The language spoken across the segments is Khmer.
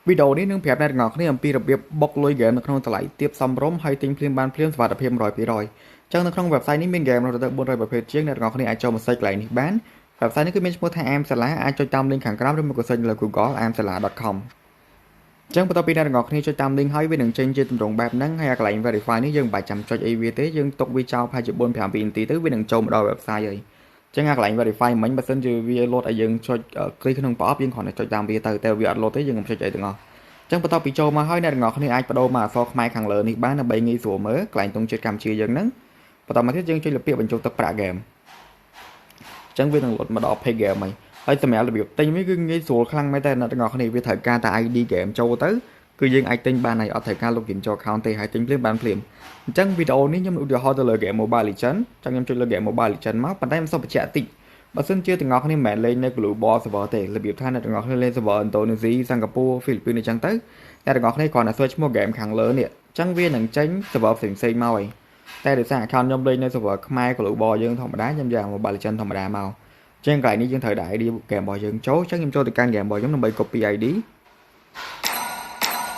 វីដេអូនេះនឹងប្រាប់អ្នកទាំងអស់គ្នាអំពីរបៀបបុកលុយហ្គេមនៅក្នុងតម្លៃទាបសមរម្យហើយទិញភ្លាមបានភ្លាមសុវត្ថិភាព100%អញ្ចឹងនៅក្នុង website នេះមានហ្គេមរហូតដល់400ប្រភេទជាងអ្នកទាំងអស់គ្នាអាចចូលមក search កន្លែងនេះបាន website នេះគឺមានឈ្មោះថា Amsala អាចចុចតាម link ខាងក្រោមឬមកក៏ search លើ Google amsala.com អញ្ចឹងបន្ទាប់ពីអ្នកទាំងអស់គ្នាចុចតាម link ហើយវានឹងចេញជាទម្រង់បែបហ្នឹងហើយកន្លែង verify នេះយើងមិនបាច់ចាំចុចអីវាទេយើងទុកវាចោលប្រហែលជា4 5វិនាទីទៅវានឹងចូលមកដល់ website ហើយចឹងអាកន្លែង verify មិញបើសិនជាវាលោតឲ្យយើងចុច click ក្នុងប្រអប់យើងគ្រាន់តែចុចតាមវាទៅតែវាអត់លោតទេយើងកុំចុចអីទាំងអស់ចឹងបន្ទាប់ពីចូលមកហើយអ្នកទាំងអស់គ្នាអាចបដូរមកអក្សរខ្មែរខាងលើនេះបានដើម្បីងាយស្រួលមើលកន្លែងទង់ជាតិកម្ពុជាយើងហ្នឹងបន្តមកទៀតយើងចុចលើពាក្យបញ្ចូលទឹកប្រាក់ game ចឹងវានឹងលោតមកដល់ page game ហើយហើយសម្រាប់របៀបទិញវាគឺងាយស្រួលខ្លាំងមែនតើអ្នកទាំងអស់គ្នាវាត្រូវការតែ ID game ចូលទៅគឺយើងអាចទិញបានហើយអត់ត្រូវការ login ចូល account ទេហើយទិញភ្លាមបានភ្លាមអញ្ចឹងវីដេអូនេះខ្ញុំឧទាហរណ៍ទៅលើ game Mobile Legends ចង់ខ្ញុំចុចលើ game Mobile Legends មកប៉ុន្តែខ្ញុំសូមបញ្ជាក់តិចបើសិនជាទាំងអស់គ្នាមិនមែនលេងនៅ Global server ទេរបៀបថាអ្នកទាំងអស់គ្នាលេង server ឥណ្ឌូនេស៊ីសិង្ហបុរីហ្វីលីពីនអញ្ចឹងទៅអ្នកទាំងអស់គ្នាគ្រាន់តែ search ឈ្មោះ game ខាងលើនេះអញ្ចឹងវានឹងចេញ server ផ្សេងៗមកហើយតែដោយសារ account ខ្ញុំលេងនៅ server ខ្មែរ Global យើងធម្មតាខ្ញុំយក Mobile Legends ធម្មតាមកចឹងកន្លែងនេះយើងត្រូវដាក់ ID game របស់យើងចូលចឹងខ្ញុំចូលទៅកាន់ game របស់ខ្ញុំដើម្បី copy ID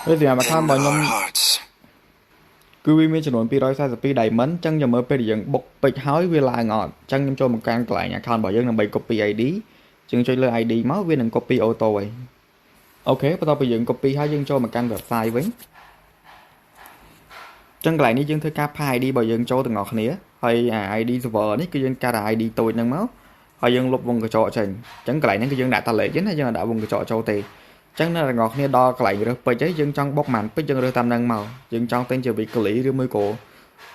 ហើយសម្រាប់ account របស់ខ្ញុំគឺវាមានចំនួន242 diamond ចឹងខ្ញុំមើលពេលដែលយើងបុកពេជ្រហើយវាឡើងអត់ចឹងខ្ញុំចូលមកកាន់កន្លែង account របស់យើងដើម្បី copy ID ចឹងចុចលើ ID មកវានឹង copy auto ហើយ OK បន្ទាប់ពីយើង copy ហើយយើងចូលមកកាន់ website វិញចឹងកន្លែងនេះយើងធ្វើការផា ID របស់យើងចូលទាំងអស់គ្នាហើយអា ID server នេះគឺយើងកាត់អា ID តូចហ្នឹងមកហើយយើងលុបវងកញ្ចក់ចេញអញ្ចឹងកន្លែងហ្នឹងគឺយើងដាក់តាលេខណាយើងអត់ដាក់វងកញ្ចក់ចូលទេអញ្ចឹងអ្នកទាំងអស់គ្នាដល់កន្លែងរើសពេជ្រអីយើងចង់បុកប៉ុន្មានពេជ្រយើងរើសតាមហ្នឹងមកយើងចង់ទិញជា weekly ឬមួយក៏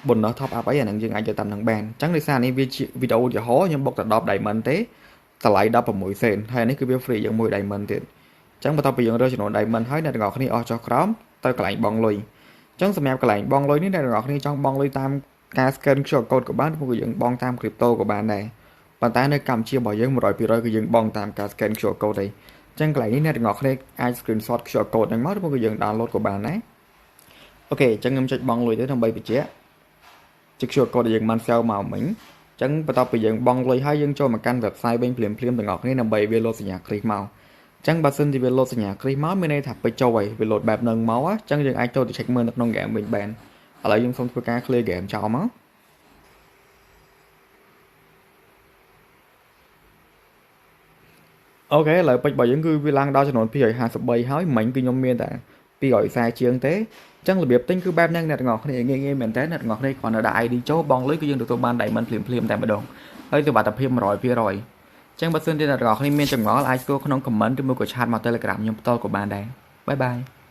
bonus top up អីអាហ្នឹងយើងអាចយកតាមហ្នឹងបានអញ្ចឹងដោយសារនេះវាជាវីដេអូឧទាហរណ៍ខ្ញុំបុកតែ10 diamond ទេតម្លៃ16សេនហើយនេះគឺវា free យើងមួយ diamond ទៀតអញ្ចឹងបន្ទាប់ពីយើងរើសចំនួន diamond ហើយអ្នកទាំងអស់គ្នាអស់ចុះក្រោមទៅកន្លែងបង់លុយអញ្ចឹងសម្រាប់កន្លែងបង់លុយនេះអ្នកទាំងអស់គ្នាចង់បង់លុយតាមការ scan QR code ក៏បានឬក៏យើងបង់តាម crypto ក៏បានដែរប៉ុន្តែនៅកម្ពុជារបស់យើង100%គឺយើងបង់តាមការ scan QR code ទេអញ្ចឹងកន្លែងនេះអ្នកទាំងអស់គ្នាអាច screenshot QR code ហ្នឹងមកឬក៏យើង download ក៏បានដែរ OK អញ្ចឹងខ្ញុំចុចបង់លុយទៅដើម្បីបញ្ជាក់ជា QR code ដែលយើងបាន save មកមិញអញ្ចឹងបន្ទាប់ពីយើងបង់លុយហើយយើងចូលមកកាន់ website វិញភ្លាមៗទាំងអស់គ្នាដើម្បីវាលោតសញ្ញាគ្រីសមកអញ្ចឹងបើសិនជាវាលោតសញ្ញាគ្រីសមកមានន័យថាពេជ្រចូលហើយវាលោតបែបហ្នឹងមកអញ្ចឹងយើងអាចចូលទៅ check មើលនៅក្នុង game វិញបានឥឡូវយើងសូមធ្វើការ clear game ចោលមក OK ឥឡូវពេជ្ររបស់យើងគឺវាឡើងដល់ចំនួន253ហើយមិញគឺខ្ញុំមានតែ240ជាងទេអញ្ចឹងរបៀបទិញគឺបែបហ្នឹងអ្នកទាំងអស់គ្នាងាយៗមែនតើអ្នកទាំងអស់គ្នាគ្រាន់តែដាក់ ID ចូលបង់លុយគឺយើងទទួលបាន diamond ភ្លាមៗតែម្ដងហើយសុវត្ថិភាព100%អញ្ចឹងបើសិនជាអ្នកទាំងអស់គ្នាមានចម្ងល់អាចសួរក្នុង comment ឬមួយក៏ chat មក Telegram ខ្ញុំផ្ទាល់ក៏បានដែរ bye bye.